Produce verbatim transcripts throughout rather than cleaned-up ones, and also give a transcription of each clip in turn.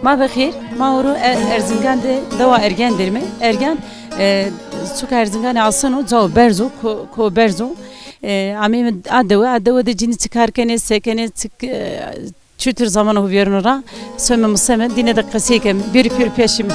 Ma bi xêr, ma oro E-, Erzingan de, dewa Ergen derime. Ergen, e, suka Erzinganê aseno, cao berzo, ko, ko berzo. E, ameyme a dewe, a dewe de cinî çi kar kenê, se kenê, çi, e, çutir zamano ho vîyerno ra, some museme, dîne de qesey keme, bêrî pêro pîya şîme.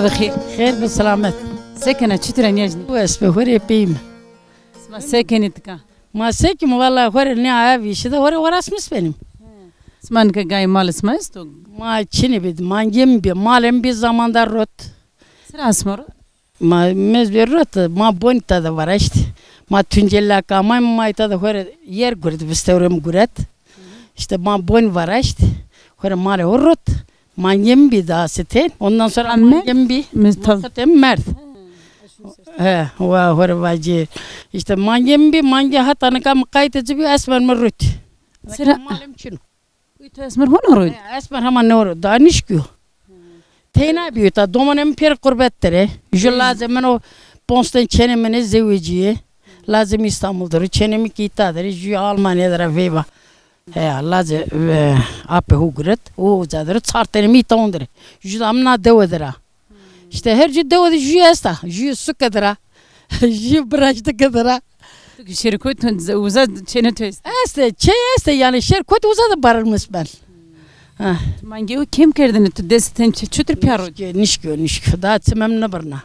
Bi xêr. Xêr bi selamet. Se kena, çitur a nîyajnî? Wes be, xo rê peyîme. Sima se kenê tika? Ma se kim, wela xo rê nê aya vîşî de xo rê werasmis benîm. Sima nika gayê malê sima esto? Ma çinî bî, mangê mi bî, malê mi bî zamanda rot. Sira asma ro? Ma mezbê rot, ma bonî ta de varaşt. Ma Tunceli ke amay, ma îta de xo rê yer guret, vistewrê mi guret. Îşte ma bonî varaşt, xo rê malê xo rot. Mangê mi bî daha sitên. Ondan sonra mangê mi bî. Mangê mi merd. He, wa xo rê vacî. Îşte mangê mi bî, mangê hata nika mi qaytê ci bî, esmer mi rut. Sira malê mi çin o. Uy to esmer hona rut? He, esmer hema nêro, daha nişkîyo. Teyna bîyo ta, domonê mi pêr qurbet der ê. Ju lazê min o, ponc ten çênê min ê zewecîyê. Lazê mi Îstanbul der o, çênê mi kî îta der ê, ju Almanya der a veyva. Heya, lazê, e, apê ho guret, o uca der o, çar tenê mi îta on der ê. Ju da mi na dewe der a. Îşte her cû dewe de jû esta. Jû suke der a. Jû biraştike der a. Tu ki şêrkot uza çênê tu est? Este, çê este, yanî şêrkot uza de barılmış ben. Ha. Tu mangê o kêm kerdine, tu dest ten çi-, çutir pîya ro? Nişkîyo, nişkîyo, nişkîyo. Daha çimem nibirna.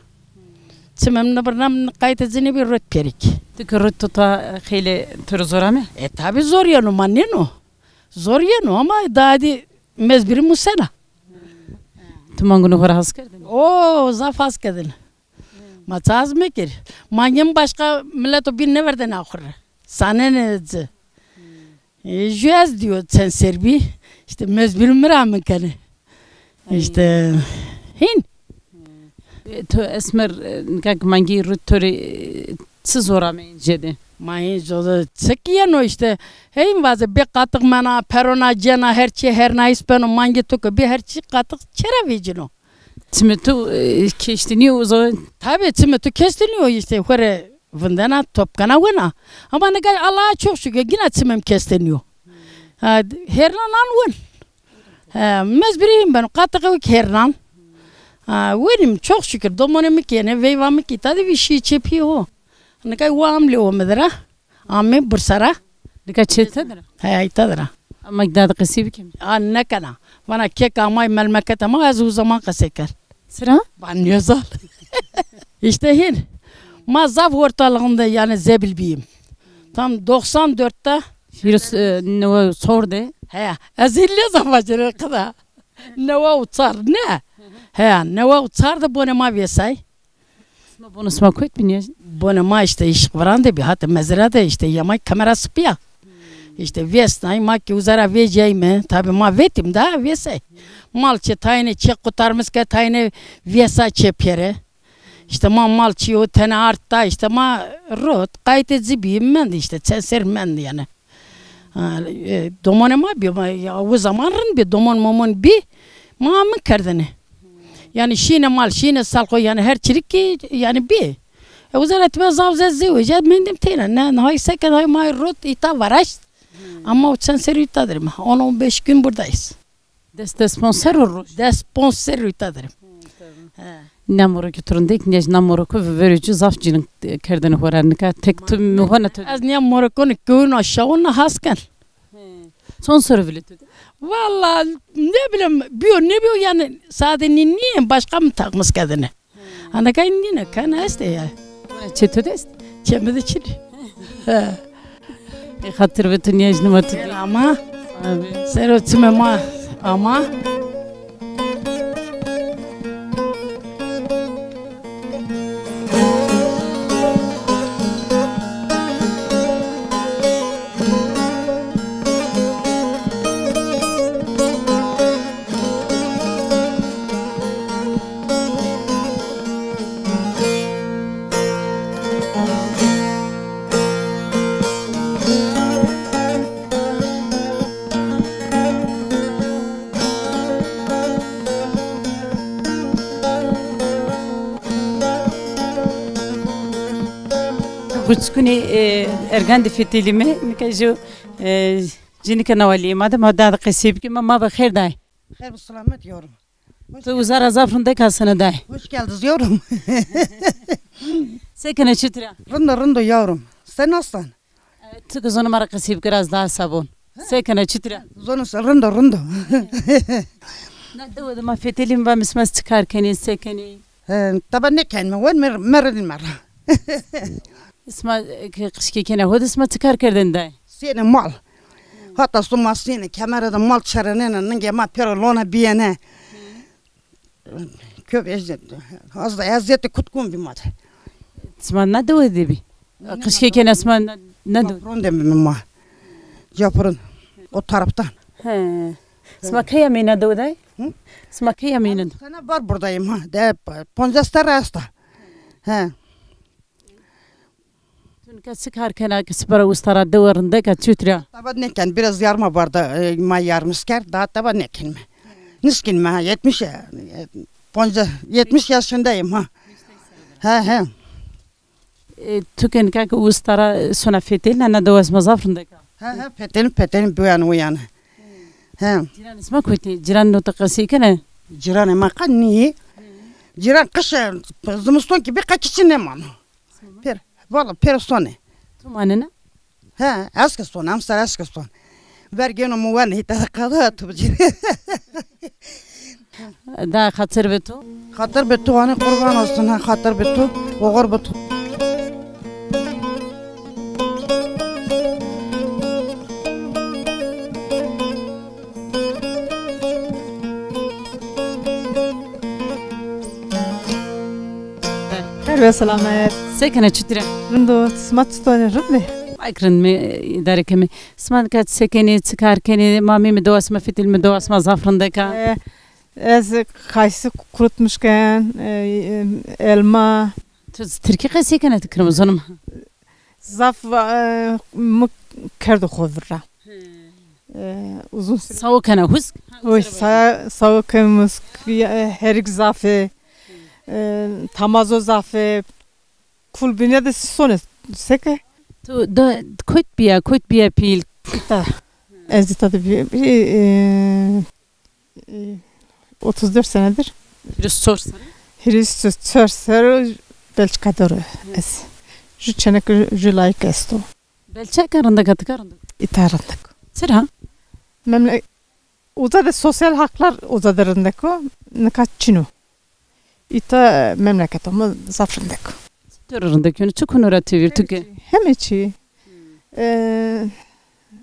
Çimem nibirna, min qaytê ci nêbî rot pêrik. Tu ki rot tuta xeylê tu ro zor ame? E, tabi zor yeno, ma nêno. Zor yeno ama daha dî mecburî musena. Tu mangûnê xo ra hes kerdêne? O, zaf hes kerdêne. Ma ça hes mekir. Mangê mi başka mileto bîn nêverdêne axurre. Sanenê ci. E, jû ez dîyo çend ser bî. Îşte mecburî mi ra min kenê. Îşte hîn. E, to esmer, e, nika ke mangî rut to rê, e, çi zor ame jêde? Ma hîn zor çik yeno îşte. Heyîn vaze bê qatix mena, perona cena, her çî hernayîs beno, mangê to ke bî her çî qatix çêra vecîno. Çimê to, e, keştî nîyo o zaman? Tabi çimê to keştî nîyo îşte, xo rê vindena, top kena wena. Ama nika Allaha çok şükür, gina çimê mi keştî nîyo. Ha, hernan an wen. He, mecburî hîn beno, qatixê xo kî hernan. Ha, wenîm, çok şükür, domonê mi kî yenê, veyva mi kî îta de vîşî çê pîyê ho. Nika wa amlê o mi der a. Amê Bursa ra. Nika çê te der a? He, îta der a. Ama daha de qesî bikeme. A, nêkena. Vana kek amay melmekete ma, ez o zaman qesey ker. Sira? Ben nêzan. Îşte hîn. Ma zaf ortalığında yanî zebil bîyim. Tam doksan dörtte. Hîris, e, newe çor de. He, ez hîn nêzan vacîne qida. Newe û çar ne? He, newe û çar de bonê ma vêsay. Sima bonê sima kotî bî nîyajnî? Bonê ma îşte Îşqviran de bî, hata mezra de îşte yemay kemera sipî ya. Îşte vêsnay, ma kî uza ra vecîyayme, tabi ma vetîm da vêsay. Mal çê tayêne çê qutarmis ke, tayêne vêsa çê pêre. Îşte ma mal çîyo tenê ard da, îşte ma rot, qaytê ci bî, mend îşte, çend ser mend yanî. Ha, e, domonê ma bî, ma, ya, o zaman rind bî, domon momon bî, ma amin kerdêne. Yanî şîne mal, şîne salxo, yanî her çîrik kî, yanî bî. E, uza ra tîme zaf zê zewecîya, mendîm teyna. Ne, hay se ke, hay ma rot îta varaşt. Ama o çend serî îta der îme. On on beş gün buradayız. Des, des ponc serr o roj? Des ponc serr o îta der îme. He. Nîya morokî tu rindek, nîya jî na moroko verê ci zaf cînin kerdêne xo ra nika. Tek tu mi hona tu. Ez nîya morokonê kewin aşağı na has ken. He. Çond serr o vilê tu de? Valla ne bileyim, bîyo nêbîyo yanî sade nî nîyê, başka mi takmis kerdêne. Anakay nîne, kena estê ya. Çê to de est? Çê mi de çin. He. Ê xatir bi tu nîyajnî ma tu dî. Ama. Abi. Sero çimê ma ama. Kuçkunê, e, Ergan de fetelîme, nika ju, e, cinîke nawalîye ma de, ma da qesey bikî, ma, ma ve xêr day. Xêr bi selamet yavrum. Hoş Tu geldin. Uza ra zaf rindek asene day. Hoş geldiniz yavrum. Se kene, çitur a? Rindo, rindo yavrum. Sen nasılsın? E, tu ki zonê ma ra qesey bikir, ez daha sabon. Se kene, çitur a? Zonê se rindo, rindo. Na dewe de ma fetelîme, vame sima çi kar kenê, se kenê? He, taba nêkenme, wen mer-, meredin mer. Sima, e, ke qijkê kena ho de sima çi kar kerdêne day? Sêne mal. Hata sima sêne, kemere de mal çerenêne, ningê ma pêro lona bîyêne. Kök eziyet. Az da eziyetê kutkun bî ma de. Sima na dewe de bî? Qijkê kena sima na, na dewe? Capron de bîme ma. Capron. O taraftan. He. Sima key ameyî na dewe day? Hı? Sima key ameyî na dewe? Sene var buradayım ha. De poncas serre esta. He. Tu nika çi kar kena ke sipera usta ra dewe rindek a, çitur a? Taba nêken, biraz yarma vardı, e, ma yarmış kerd, daha taba nêkenme. Nişkin ma, yetmiş, e, ponca-, yetmiş yaşındayım ha. He, he. E, tu ke nika ke usta ra sona fetelîna, na dewa sima zaf rindek a. He, he, fetelîn, fetelîn, bu yanî, o yanî. He. Cîranê sima kotî? Cîran no tu qesey kene? Cîranê ma qe nîyê. Cîran qişe, zimiston ki bî qe kişî nêmano. Pêr, valla pêro sonê. Tu manena? He, ez ki son, emser ez ki son. Vergêno mi wenê, îta de qada tu bicî. Da xatir bi tu. Xatir bi tu, anî qurban olsun, ha, xatir bi tu, oxir bi tu. Xêr ve selamet. Se kena, çitur a? Rind o, sima çitur a, rind î? Ay rind me, îdare keme. Sima nika se kenê, çi kar kenê, ma mîme dewa sima fetelîme, dewa sima zaf rindek a. E, ez kayısı kurutmuş ken, e, e, elma. Tu tirkî qesey kena, tu kirmizon ma? Zaf, e, mi kerdo xo vir ra. E, uzun süre. Sawo kena husk? Oy, sa-, sawo ken husk, e, herik zaf ê, e, tamazo zaf ê, kulbîne de sonê, seke. Tu da kot bîya, kot bîya pîl? Îta. Ez îta de bî-, bî-, e, e, otuz dört senedir. Hîris çor serre? Hîris çor serre Belçika der o ez. Ju çêneke, ju layik esto. Belçika rindek a, tika rindek? Îta rindek o. Çira? Memle-, uza de sosyal haklar uza de rindek o, nika çin o. Îta memleketo mi zaf rindek o. Çitur rindek, yanî çi kuno ra têvîr tu ke? Heme çî. E,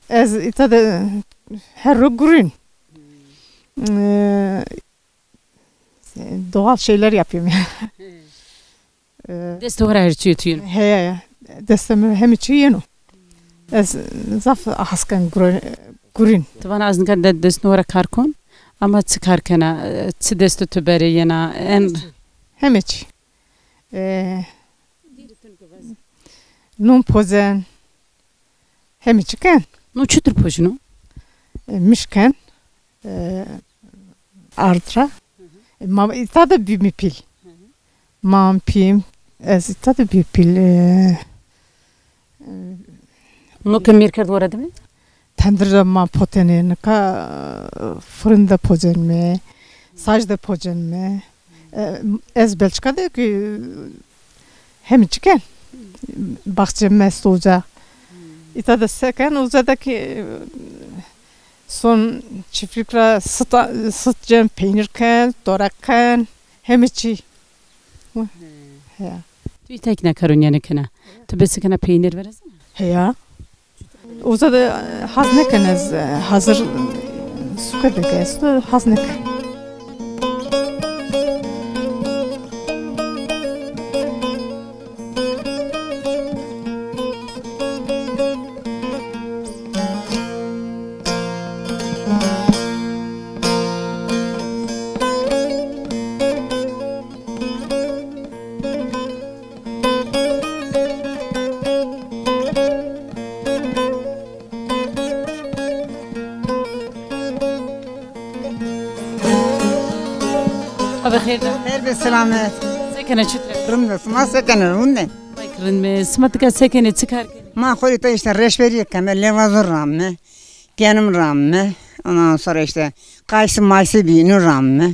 ez îta de her ro gurîn. E, doğal şeyler yapıyorum ya. E, destê ho ra her çî tu yeno? Heya, heya. Destê mi heme çî yeno. Ez zaf has ken gure-, gurîn. Tu vana ez nika de-, destê ho ra kar kon, ama çi kar kena, çi destê tu bere yena, en... Heme çî. E, non pozen, heme çî ken. No çitur pojino? E, miş ken. E, ard ra. E, ma îta de bîme pîl. Mam pîm, ez îta de bî pîl, e, e, no ke mêr kerd were dime? Tendir de ma potenê, nika, e, firin de pocenme, sac de pocenme. E, ez Belçika de ki hemi çiken. Baxçem esto uca. Îta de seken, uca de ki, e, son çiftlik ra sit, sit cen, peynir ken, dorek ken, hemi çî. He. Heya. Tu îta kî na karo nîyanê kena. Tu bese kena peynir veresena? Heya. Uza de, e, haz nêken ez, e, hazir, e, suke de ke esto, haz nêken. Abi xêr de. Xêr be selamet. Se kena, çitur e? Rind be, sima se kenê, rind ê? Vay, Rind me, sima tika se kenê, çi kar kenê? Ma xo rê ta işte reşberîye keme, lêvazo ramime, genim ramime, ondan sonra işte qaysî maysî bî, înu ramime.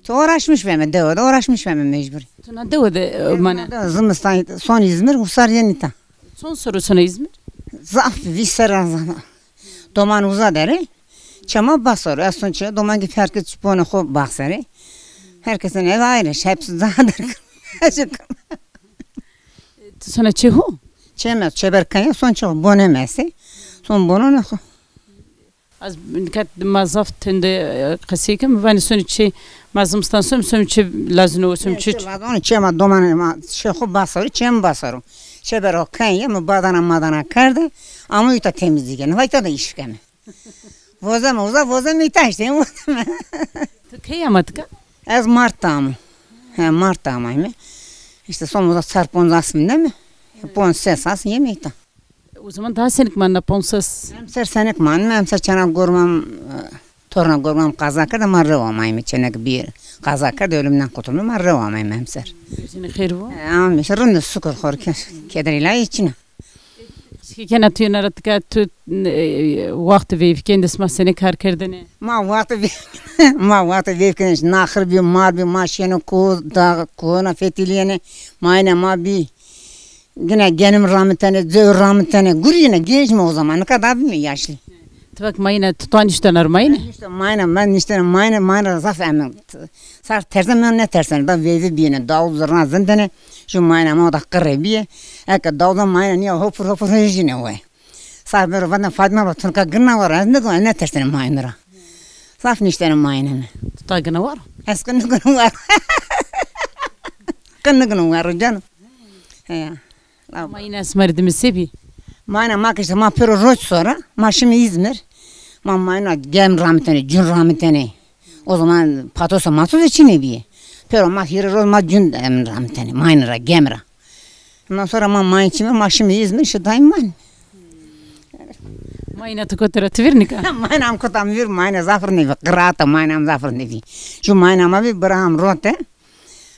Ti uğraşmış beme, dewe de uğraşmış beme mecbur. Ti na dewe de, e, mane? Dewe, zimistan son Îzmir, usar yenî ta. Çond serr o sona Îzmir? Zaf, vîst serr a zaf. Doman uza der ê. Çê ma Baxsar o. Ez son çê, doman ki herkes çiponê xo Baxsar ê. Herkesin evi ayrı, hepsi daha der. Ti sona çê ho? Çê ma, çêber kaya, son çê xo, bonê ma estê. Son bononê xo. Ez nika ma zaf tende, e, qesey kim, vanê sonê çê, ma zimistan sonê, sonê çê lazino, sonê çê. Çê lazon, çê ma, domanê ma, çê xo Baxsar o, çê mi Baxsar o. Çêber o kaya, mi badana madana kerde, ama îta temizlik kene, vay ta da iş keme. Vozeme uza, vozeme îta işte, vozeme. Ti key ama tika? Ez Mart de amo. He, Mart de amayme. İşte son uza çar ponc as vindeme. Ponc ses as yeme îta. O zaman daha senik manna ponses. Emser senik manna, emser çena gormam, e, torna gormam qaza kerde, ma rew amayme, çenek bir qaza kerde, ölümden kurtulma, ma rew amayme emser. Seni xeyr bu. E, amin, işte rinde şükür, xor ke-, keder îlahi çina. Qişkî kena tu yena ra tika tu, e, wextê veyvkên de sima senê kar kerdene? Ma wextê veyv-, ma wextê veyvkên de naxir bî, mal bî, ma şiyêne ko, da, kona fetilîyêne, mayîna ma bî. Gine genim ramitene, cew ramitene. Gurî yine, genç mi o zaman? Nika da bîme yaşlî. Ti vak mayîna, ti toa niştena ro mayîne? Nişte mayîna, ben niştena mayîne, mayîne ra zaf emin. Sar tersen, ben ne tersen. Da veyvi bîyene, dawul zirna zindene. Ju mayîna ma da qirre bîye. Eke dawul da mayîna nîya hopur hopur hejîne we. Sar bero vana Fatma ba, tu nika gina war, ez ne, ne tersene mayîne ra. Zaf niştene mayîne mi. Tu ta gina war? Ez kin gina war. Kin gina war cano. He. Ama yine esmer dimi sebi. Mayna ma kişte ma pêro roc sonra ma şîme Îzmir. Ma mayna gem ramitene, cun ramitene. O zaman patosa matosa çinê bîye. Pêro ma hîrê roc ma cun em ramitene, mayna ra, gem ra. Ondan sonra ma mayna çîme, ma şîme Îzmir, şî dayî man. Mayna tu kotera tu vîr nika? Mayna am kota mi vîr, mayna zaf rindê bî, qirata mayna am zaf rindê bî. Ju mayna ma bî, bira am rote.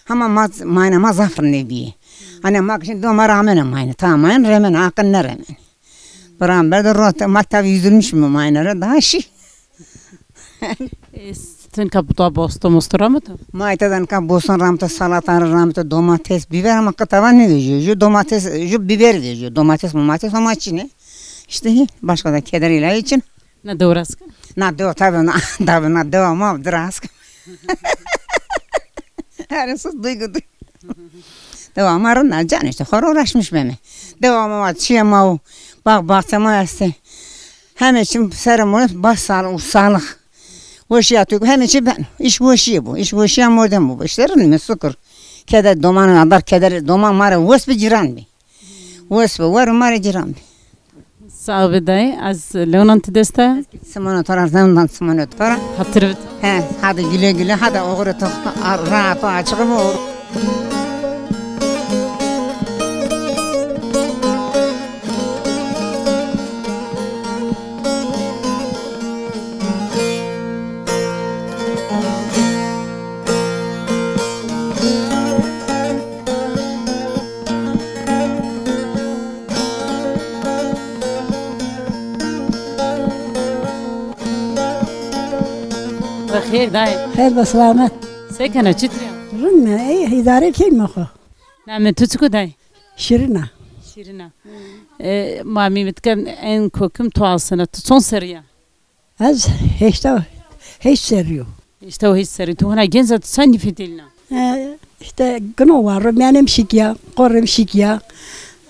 Hama ma, mayna ma zaf rindê bî. Hani ma kişin do ma ramene mayne. Ta mayne remene, aqil ne remene. Bira am berde rote, ma tabi üzülmüş mü mayne re, daha şî. E, ti nika bi to bosto mosto ramito? Ma îta da nika boston ramito, salata ramito, domates, biber ama qita va nêvejîyo. Ju domates, ju biber vejîyo. Domates, momates ama çin ê. İşte hi, başka da keder îlahî çin. Na dew rast kî? Na dew tabi, na, tabi na dewa ma di rast kî. Her sus duygu duy. Dewa ma rind a can, işte xor uğraşmış beme. Dewa ma wa, çiyê ma û, bağ bahçe ma estê. Heme çî serê ma baş sağlık, sağlık. Weşîya tu heme çî ben. İş weşîye bu. İş weşîya mordem bu. İşte rind mi, şukur. Keder doman, adar keder doman ma rê wes bi, cîran bi. Wes bi, wer ma rê cîran bi. Sağ bi dayê, ez leonan ti desta. Simona to ra, leonan Simona to ra. Hatır bit. He, hadi güle güle, hadi oxirê to rahat û açık bo. Bi xêr dayê. Xêr be selamet. Se kena, çitur a? Rind me, ey, îdare keyme xo. Namê tu çik o dayê? Şîrîn a. Şîrîn a. E, ma mî mi ti ke en kokim tu asena. Tu çond serrî ya? Ez heşta û heşt serrî yo. Heşta û heşt serrî. Tu hona genc a, tu çendî fetelîna? E, işte gino war o, mîyanê mi şikîya, qorê mi şikîya.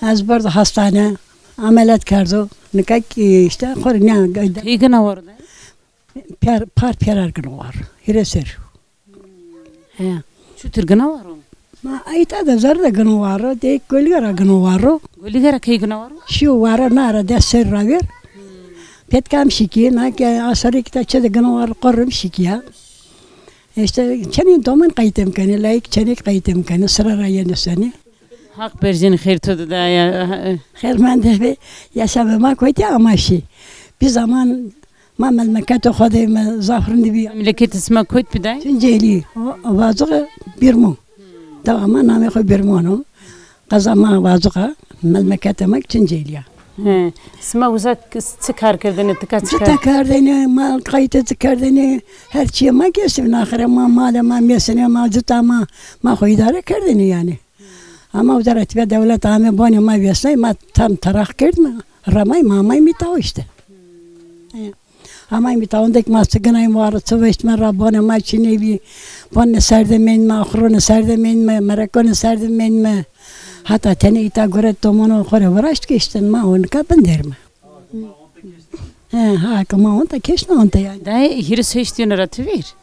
Ez berdo hastane, ameliyat kerdo. Nika kî işte xo rê nîya. Key gina war o de? Pêr, par pêrar gino war o. Hîrê serrî yo. He. Çutir gina war o? Ma îta de zerre de gino war o, de Golîge ra gino war o. Golîge ra key gina war o? Şîyo war o, na ra des serrî ra ver. Petka mi şikî, na ke asarê kî ta çê de gino war o, qorê mi şikîya. İşte çenê doman qayît mi kenê, layik çenê qayît mi kenê, sira ra yenê senê. Haq bercên xêr to de da ya. Xêr mende be, yaşa be, ma kotî ama şî. Bir zaman ma memleketê xo de me zaf rind bî. Memleketê sima kot bî dayê? Tuncelî, o, o vazo Birmon. Da ama namê xo Birmon o. Qeza ma Vazuxa, memleketê ma Tunceliya. He. Sima uza k-, çi kar kerdêne, tika çi kar? Cita kerdêne, ma qaytê ci kerdêne, her çîyê ma gesîbîne. Axire ma malê ma, mêsinê ma, cita ma, ma xo îdare kerdêne yanî. Ama uza ra tîbe dewlet ame bonê ma vêsnay, ma tam teraq kerdîme, remay ma amay mîtao îşte. He. Ama mîtaon de ki ma çi ginayme, ware çi veştme ra, bonê ma çinê bî. Bonê ser de mendîme, axronê ser de mendîme, merekonê ser de mendîme. Hata tenê îta guret domonê xo rê viraşt ke îşte ma o nika bin der îme. He, ha, ke ma onta keş na onta yanî. Dayê, hîris heşt yeno ra ti vîr?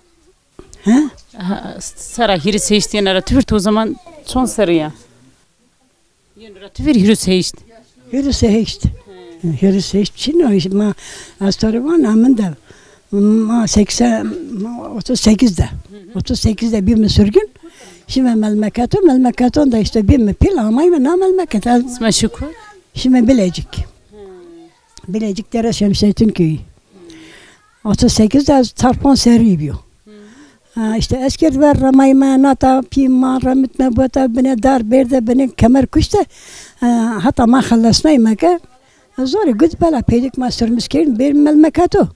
He? Ha, sera hîris heşt yeno ra ti vîr, ti o zaman çond serrî ya? Yeno ra ti vîr hîris heşt. Hîris heşt. Hîris heşt çin o, ma ez to rê vana min de, ma seksen, ma otuz sekiz de. Otuz sekiz de bîme surgin. Şîme melmeketo, melmeketon de îşte bîme pîl, amayme na melmeket. Ez Sima şî ku? Şîme Bilecik. Bilecik Dere Şemsettin köyü. Otuz sekiz de ez çar ponc serrî bîyo. Ha, îşte eskerd ver remayme, nata pî ma remitme, bota binê dar berde, binê kemer kuşte. Ha, hata ma xelesnayme ke, zorê guc bela peydik ma surmis kerdîme, bêrîme melmeketo.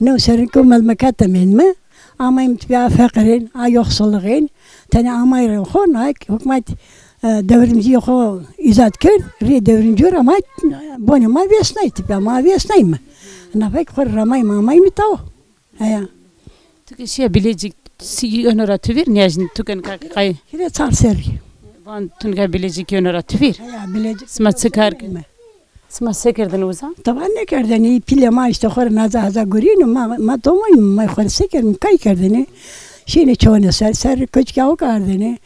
New serrî ke melmeket de mendîme. Amayme tîbîya feqîrên, a yoxsulluğên. Tenê amayî rê xo, nayê ke hukmat, e, devrimcîyê xo îcat kerd, rê devrimcîyo ra ma, bonê ma vêsnay, tîbîya ma vêsnayme. Nafek xo rê remayme, amayme îtao. Heya. Tu ke şîya Bilecik, si yeno ra tu vîr, nîyajin tu ke nika qay? Hîrê çar serrî. Van tu nika Bilecik yeno ra tu vîr? Heya, Bilecik. Sima çi kar ke? Sima se kerdêne uza? Taban nêkerdêne, pîlê ma îşte xo rê naza haza gurîno, ma, ma domonîme, ma xo rê se kerdêne, kay kerdêne. Şîyêne çewêne ser, ser rê koçikê awk ardêne.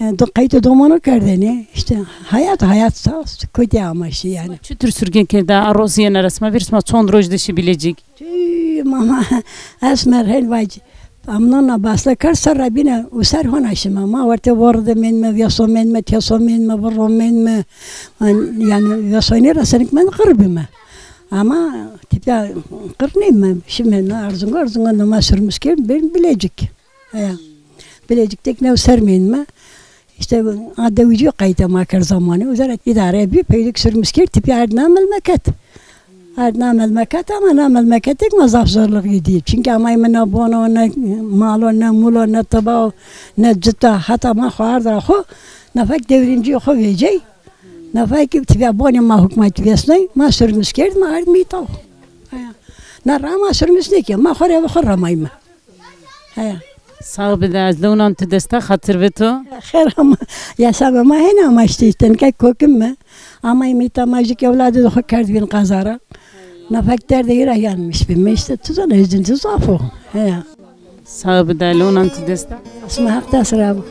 E, do-, qeytê domonu kerdêne, îşte hayat, hayat sağ olsun, kotî ama şî yanî. Çitur surgin kerdêne, a rozî yena ra sima vîr, sima çond roj de şî Bilecik? Tüy, mama, esmer hen vac, amnona basla kar serra bîne, user hona şîme. Ma wertê vorre de mendîme, vêso mendîme, têso mendîme, virro mendîme, yanî vêsonî ra senik mend qir bîme. Ama tîbîya qir nêbîme, şîme na Erzingan, Erzingan de ma surmis kerdîme, bêrîme Bilecik. Heya. Bilecik de kî new ser mendîme. Îşte a dewicîyo qeytê ma kerd zamanî. Uza ra îdare bî, peydik surmis kerd, tîbîya erdîme na melmeket. Erdîme na melmeket ama na melmeket de kî ma zaf zorluğî dî. Çunkî amayme ne bon o, ne mal o, ne mul o, ne tiba o, ne cita. Hata ma xo ard ra xo, nafek devrimcîyê xo vecey. Nafek tîbîya bonê ma hukmat vêsnay, ma surmis kerdîme, erdîme îtao. Heya. Na ra ma surmis nêkerdîme, ma xo rê eve xo remayme. He. Sağ bi de, ez lew nan tu desta, xatir bi to. Xêr ama, yasama ma hêna ama îşte, îşte nika kokîme. Ama îmîta ma jû kî ewladê de xo kerd bîn qeza ra. Nafek derdê î ra yanmiş bîme, îşte tu zana, hezin tu zaf o. He. Sağ bi de, lew nan tu desta. Sima Heq dest ra bo.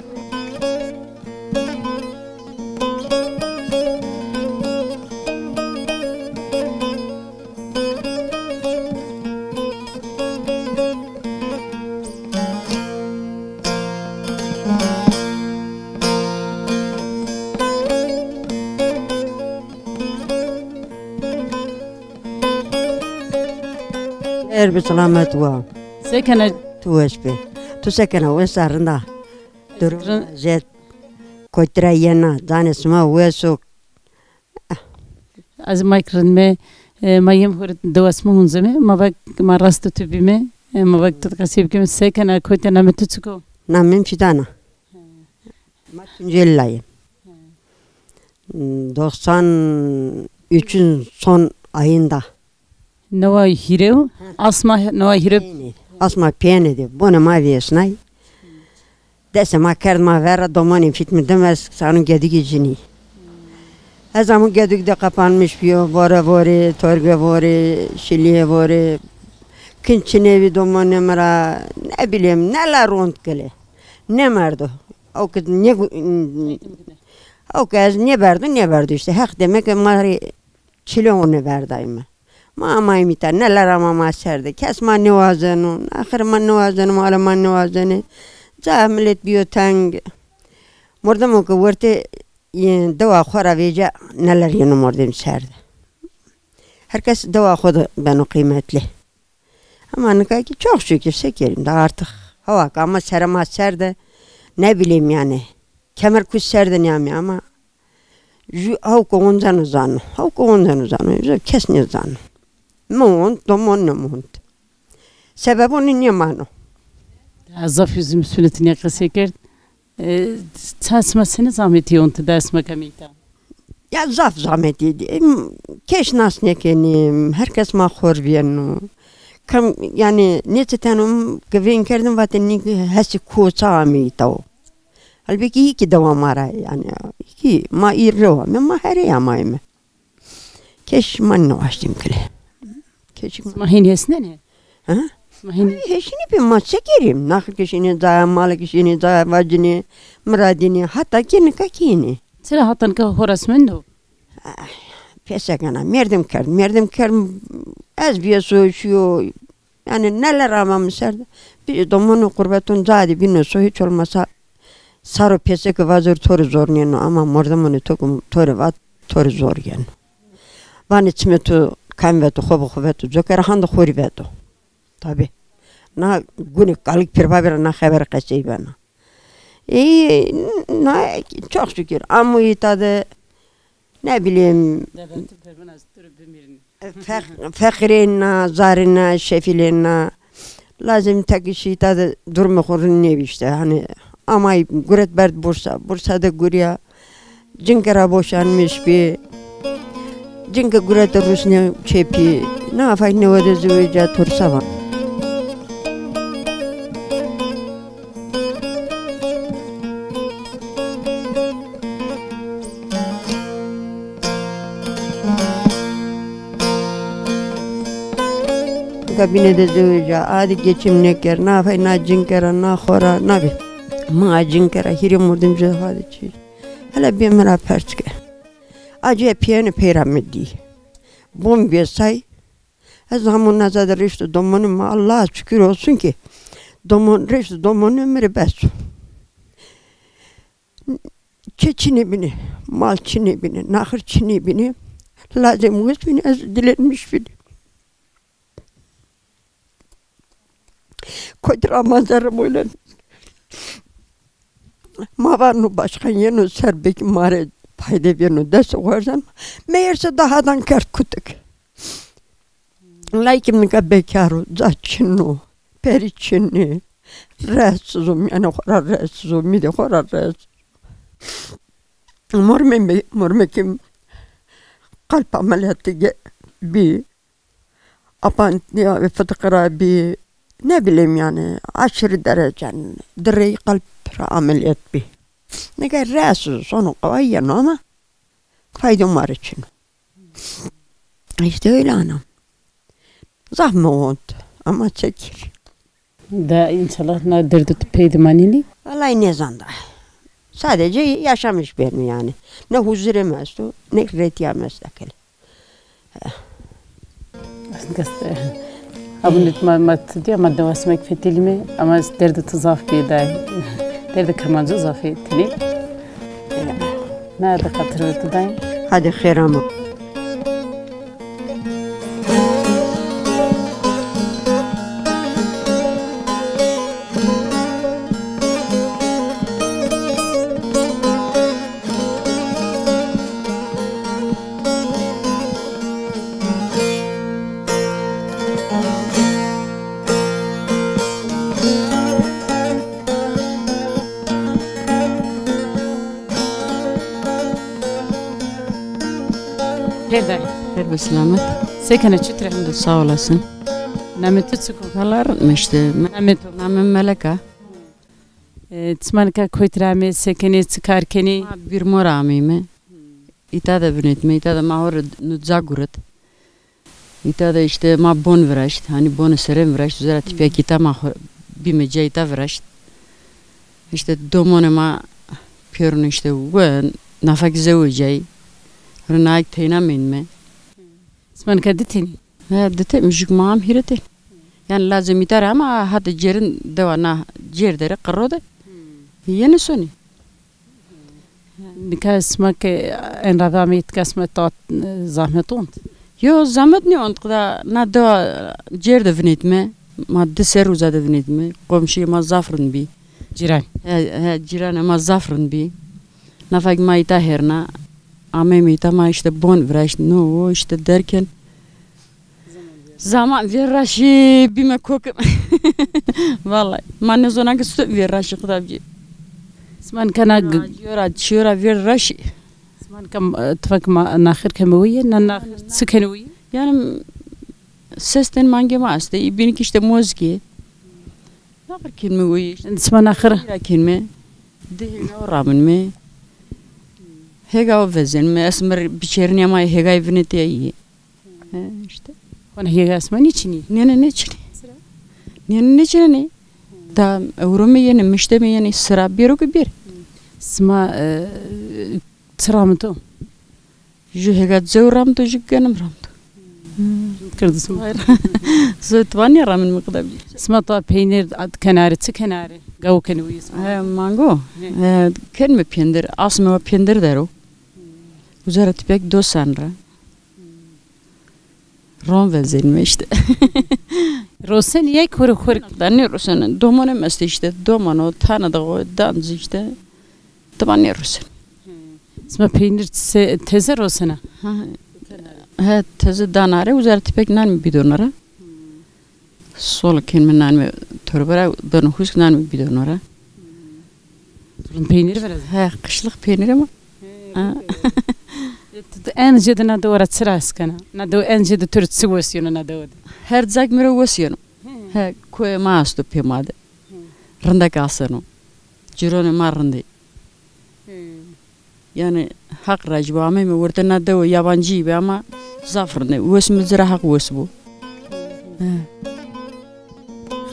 Xêr bi selamet wa. Se kena? Tu weş bî. Tu se kena? Wes a, rind a? Durum jet. Kotî ra yena, canê sima wes o. Ez mayk rind me, e, ma yem hore dewa sima huncime, ma vak ma rastê tu bîme, e, ma vak tu qesey bikeme, se kena, kotî, namê tu çik o? Namê mi Fidan a. Ma Tunceli ra yê. Doksan üçün son ayında. Newa hîrê o, asma he-, newa hîrê. Peyêne, asma peyêne de bonê ma vêsnay. Destê ma kerd ma ver ra, domanê fîtme dime, ez sano gedûgê cinî. Ez amo gedûg de qapanmiş bîyo, vore vorê, torbe vorê, şilîye vorê. Kinc çinê bî domanê mi ra, ne bileyim, ne la rond gile. Nêmerdo. Ew ke nê-, ew ke ez nêberdo, nêberdo îşte. Heq demek ke ma rê çile onê verdayme. Ma amayme îta, neler ama ma ser de. Kes ma nêwazeno, axir ma nêwazeno, mala ma nêwazenê. Ca milet bîyo teng. Mordemo ke wertê, e, dewa xo ra vêce, neler yeno mordemî ser de. Her kes dewa xo de beno qîmetlî. Ama nika kî çok şükür, se kerîm de artık. Hawa ke ama serê ma ser de, ne bileyim yanî. Kemer kuş ser de nêamê ama Ju hawko onceno zano. Hawko onceno zano. Ju kes nêzano. Mi ont, domon nêmont. Sebebonê nêmano. Ez zaf üzüm sünetine qesey kerd. E, ça sima senî zahmetî ont de sima kemîta? Ya zaf zahmetî dî. Em, keş nas nêkenî, her kes ma xor vîyeno. Kam, yanî, nêçiteno ke vên kerdin vatê nî hesî koça ameyî taw. Halbukî î kî dewa ma ra, yanî, î kî ma î rew ame, ma herê amayme. Keş ma nêwaştîm kile. Keşik ma. Ma hîn hesnenê? Ha? Ma hîn. Ay, heşînî bî, ma çi kerîm? Naxir ke şînê caya, mali ke şînê caya, vacinê, miradînê, hata ke nika kînê. Çira hata nika horas mendo? Ay, pêsekena, merdim kerd, merdim kerd, ez bîye so şîyo, yanî neler ama mi ser de. Bî domonê qurbeton ca de bîno so, hiç olmasa saro pêseke vazer to rê zor nêno, ama mordemonê to ke to rê vat, to rê zor yeno. Vanê çimê to kam veto, xo bi xo veto, coke ra hande xo rê veto. Tabî. Na gunê kalik pîrbabî ra na xebere qesey bena. Ey, na, çok şükür. Amo îta de, ne bileyim, feq-, feqîrên na, zarên na, şefîlên na. Lazim tek îşî îta de durumê xo rind nêbî îşte. Hanî amay guret berd Bursa. Bursa de gurîya. Cinke ra boşanmış bî. Cinke gurete rusne çepî. Na fay newe de zewîca torsa va. Kabine de zewîca, a de geçim nêker, na fay na cinke ra, na xo ra, na bî. Ma a cinke ra hîrê mordem ci ha de çî. Hele bê mi ra pers ke. Acê pîyene peyra mi dî. Bon vêsay. Ez hamon naza de reşto domonê ma, Allah'a şükür olsun ki domon, reşto domonê mi rê bes o. Çi çinê bînê, mal çinê bînê, naxir çinê bînê. Lazê mi wes bînê, ez dilenmiş bînê. Kotî ra ma zerre moylen. Ma vano başkan yeno ser, belkî ma rê fayde vêno, destê xo erzeno. Meğerse dahadan kerd kutik. Layikê mi nika bekar o, ca çin o, perî çin ê. Rahatsiz o, yanî xo ra rahatsiz o, mîdê xo ra rahatsiz o. Mormê mi, mormekê mi qalp ameliyatî ge-, bî. Apantîya fitiqi ra bî, ne bileyim yanî, aşırı derecen di rey qalp ra ameliyat bî. Nika rahatsiz o, sono qeway yeno ama faydo ma rê çin o. İşte öyle anam. Zaf mi ont ama çekir. De înşallah na derdê tu pey de manenî? Vallahi nêzan da. Sadece yaşamış benim yani. Ne huzurê mi esto, ne retîya mi esta kele. Abunit ma, ma tu diya ma dewa simek fetelîme, ama derdê tu zaf bî day. Derdê Kirmancî zaf ê tenê. Na de xatir tu day. Hadi xêr ama. Xêr day. Xêr be selamet. Se kenê, çitur ê? Sağ olasın. Namê tu çik o? Valla rind me işte. Namê tu? Namê Melek a. E, çima nika kotî ra amê, se kenê, çi kar kenê? Ma Bîrmor ra ameyme. Îta de vinetme, îta de ma ho rê nu ca guret. Îta de işte ma bon viraşt, hanî bonê serên viraşt, uza ra tîpya kî îta ma xo-, bîme ca îta viraşt. İşte domonê ma pêrune işte we nafa kî zewicay. Rina kî teyna meynme. Sima nika di tenî? He, di tenî, jûk ma am hîrê tenî. Yanî lazê mi îta ra ama hata cêrin dewa na cêr de rê, qirro de. Yenê sonê. Nika sima ke en ra vamê, tika sima tat, e, zahmet ont? Yo, zahmet nêont, qida na dewa cêr de vinetme. Ma di serr uza de vinetme. Komşîyê ma zaf rind bî. Cîran. He, he, cîranê ma zaf rind bî. Nafa kî ma îta herna. Ameyme îta ma îşte bon viraşt, no o îşte derken. Zaman vêr ra şî, bîme kokim. Vallahi ma nêzona ke sto vêr ra şî, xuda bicî. Sima nika na g- Ra, cîyo ra, çîyo ra vêr ra şî. Sima nika, e, tifak ma naxir keme wîye, na naxir çi kene wîye? Yanî ses ten mangê ma estê. Î bîn kî îşte mozikî. Naxir kenme wîye îşte. Sima naxir. Ra kenme. Di hêga o raminme. Hêga o vezenme. Ez mi biçerînî ama hêgayê vinetîya yî. He, îşte. Kona hêga esma nêçinî? Nê, nê, nêçinî. Nê, nê, nêçinî. Da ewro mi yenî, mişte mi yenî, sira bêro ke bêr. Sima, e, çi ramito? Ju hêga cew ramito, ju genim ramito. Kirdi sima. Zot va nêramin mi qida bî. Sima to peynir ad kenarî, çi kenarî? Gawo kenî wî sima? He, mango. He. He, kenme pendir, asme wa pendir der o. Uza ra tipek dosan ra. Ron vezenîme îşte. Rosenî yay xo rê xo rê. Da nêrosenî. Domonê mi estê îşte. Doman o, tane de o, dan zî îşte. Dima nêrosenî. Sima peynir se-, teze rosena? Ha, he, teze dan arê, uza ra tipek nan mi bîdona ra. Sol kenîme nan mi torbe ra, beno husk nan mi bîdona ra. Rind peynîrî vera zî? He, qişlix peynîrî ma. He, ha. Rind e. E, tu, tu en jêde na dewe ra çi ra eskena? Na dewe en jêde tu rê çi wes yeno na dewe de? Her ca ke mi rê wes yeno. He. He, koyê ma esto pê ma de. He. Rindek aseno. Cîronê ma rind ê. He. Yanî Heq rajî bo, ameyme werte na dewe, yabancî bî ama zaf rind ê. Wes mi ci ra Heq wes bo. He.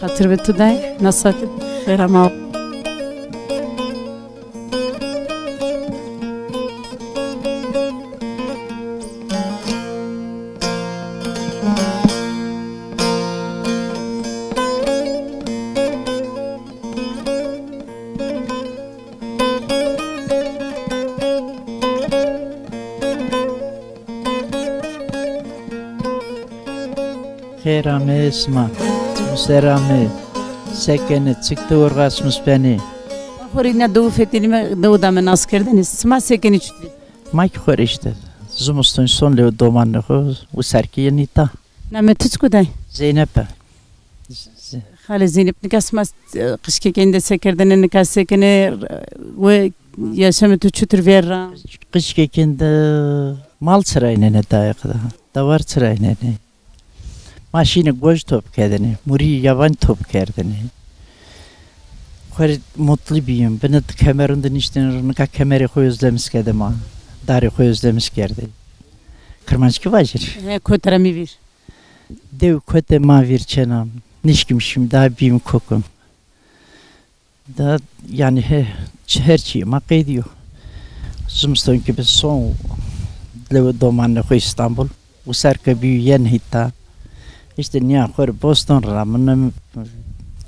Xatir bi tu day, na sate. Xêr ama. Xêr ameyê sima. Çimû ser ameyê. Se kenê, çik de orgasmus benê? Ma xo rê na dewu fetelîme, dewu dame naskerdene. Sima se kenê, çutirî? Ma kî xo rê îşte zimiston son lewê domanê xo, wisar kî yenê îta. Namê tu çik o day? Zeynep a. Z-, z- Xalê Zeynep, nika sima, e, qijkekên de se kerdene, nika se kenê, e, we yaşamê tu çutir vêr ra? Qijkekên de mal çiraynenê dayê qida. Dawar çiraynenê. Ma şîne goj top kerdêne, murî yabancî top kerdêne. Xo rê mutlu bîyîme. Binê kemerûn de niştêne, nika kemerê xo özlemiş kerdê ma. Darê xo özlemiş kerdê. Kirmanckî vajîne. He, kotê ra mi vîr. Dew kotê ma vîr çêna. Nişkîme şîme, daha bîyîme kokim. Da, yanî, he, çi, her çîyê ma qedîyo. Zimiston kî bi son lewê domanê xo Îstanbul. Wisar ke bîyo yen hîta. Îşte nîya xo rê boston ramîne,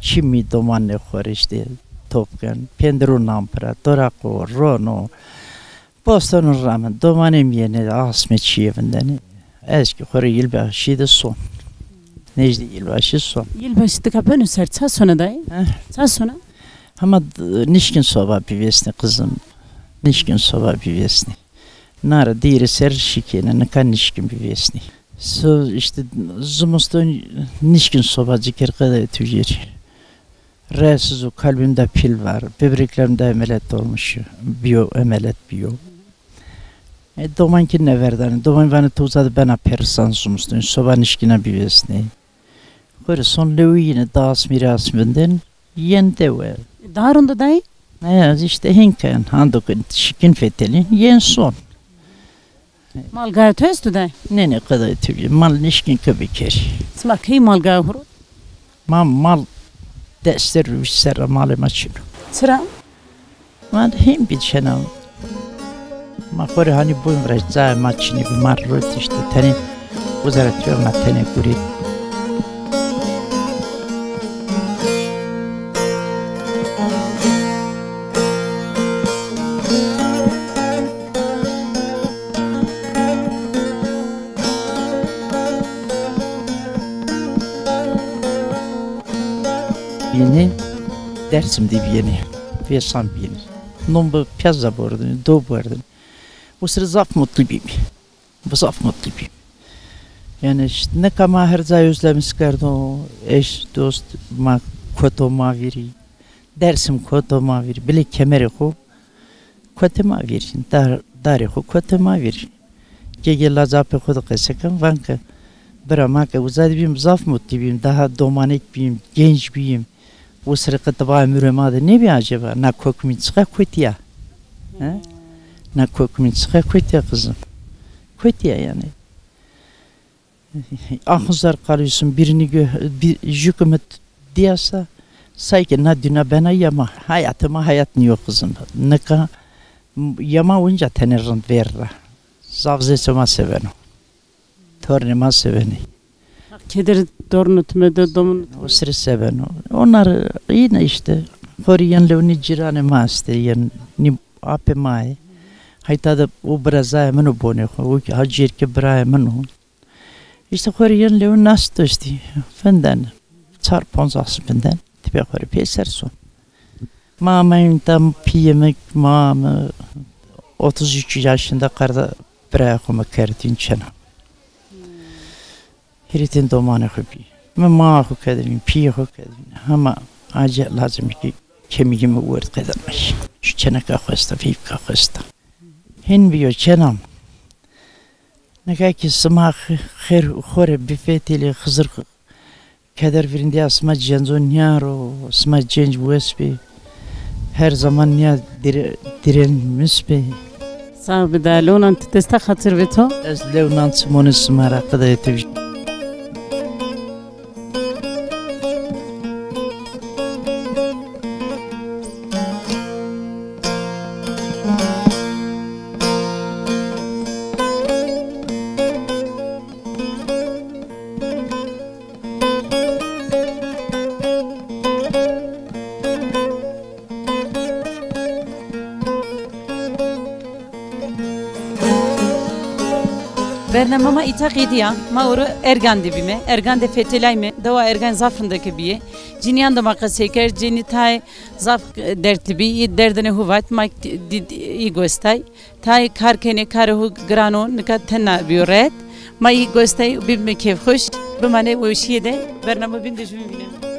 çimî domanê xo rê îşte top ken. Pendirû nan pira, toraq o, ron o. Boston ramîne, domanê mi yenê, asmê çîyê vindenê. Ez kî xo rê yılbaşı de son. Nejdê yılbaşı son. Yılbaşı tika beno ser, ça sona dayê? Heh. Ça sona? Hema d-, nişkîn soba bivêsnê qizim. Nişkîn soba bivêsnê. Nara dîrê ser şikêne, nika nişkîn bivêsnê. So, îşte, zimiston nişkîn soba ci kerd, qedayê tujêrî. Rahatsız o, kalbimde pil var. Böbreklerimde ameliyat olmuş. Biyo, ameliyat biyo. E, doman kî nêverdanê. Doman vanê to uza de bena perîsan zimiston. Soba nişkîna bivêsnê. Xo rê son lewî yîne, di asmî rê asmî vindên, yen dewe. Daha rind o dayê? E, îşte hên ken, hando ke şikîn fetelîn, yen son. Mal gayê to esto dayê? Nê, nê, qedayê to bî. Mal nişkîn ke bikerî. Sima key mal gayê xo ro? Ma mal des serr û vîst serr a malê ma çin o. Çira? Ma hên bî çêna. Ma xo rê hanî bûn viraşt, cayê ma çinî bî, ma rot îşte tenê uza ra tîyo ma tenê gurî. Bîyêne, Dersim de bîyêne. Vêsan bîyêne. Non bi pîyaza bordêne, do bordêne. Usrî zaf mutlu bîm. Zaf mutlu bîm. Yanî, îşte, nika ma her cayê özlemîş kerdo, eş, dost ma koto ma vîrî, Dersim koto ma vîrî, bilê kemerê xo kotê ma vîrî, dar, darê xo kotê ma vîrî. Gege lacê apê xo de qese ken, van ke bira ma ke uza de bîm, zaf mutlu bîm, daha domanik bîm, genc bîm. Usrî qe tiba emrê ma de nêbî acaba? Na kokmî çiqa kotî ya? He? Na kokmî çiqa kotî ya qizim? Kotî ya yanî. Axuzar qalîyosun, birini gö-, bir, jü ke mi dîyasa, say ke na dîna bena ya ma. Hayatê ma hayat nîyo qizim. Nika ya ma winca tenê rind vêr ra. Zaf zêçê ma seveno. Tornê ma sevenê. Keder dorno time de domun. Usrî seveno. Onlar yine işte, xorî yen lewnî cîranê ma estê, yen nî apê ma yê. Hayta de o bira zayê min o bonê xo, o ki ha cêrkê birayê min o. Îşte xo rê yen lewin nas doştî. Finden. Çar ponc asr finden. Tipê xo rê peyser son. Ma ameyîn tam pîyê mi, ma mi otuz üç yaşında qarda biraya xo mi kerdîn çena. Hîrîtîn domanê xo bî. Mi maa xo kedivîn, pîyê xo kedivîn. Hema ace lazim ki kemîgî mi werd qedenmey. Şu çeneka xo esta, veyvika xo esta. Hên bîyo çenam. Nika ki sima xêr xo rê bifetilî, Xizir keder virîndîya sima cenco nîya ro, sima cenc wes bî. Her zaman nîya dire-, direnmiş bî. Sağ bi da, lew nan ti desta xatir bi to. Ez lew nan çimonê sima ra qedayê ti vî. Bernama ma îta qedîya, ma ewro Ergan de bîme, Ergan de fetelayme, dewa Ergan zaf rindeke bîye. Cinîyan de ma qesey kerd, cinî tayê zaf dertlî bî, î derdinê hu vat, ma dî-, î gostay. Tayê kar kenê, karê hu giran o, nika tena bîyo ret. Ma î gostay, bîbime kêfxweş, bimane weşîye de, bernama bîn de jûbîn vîneme.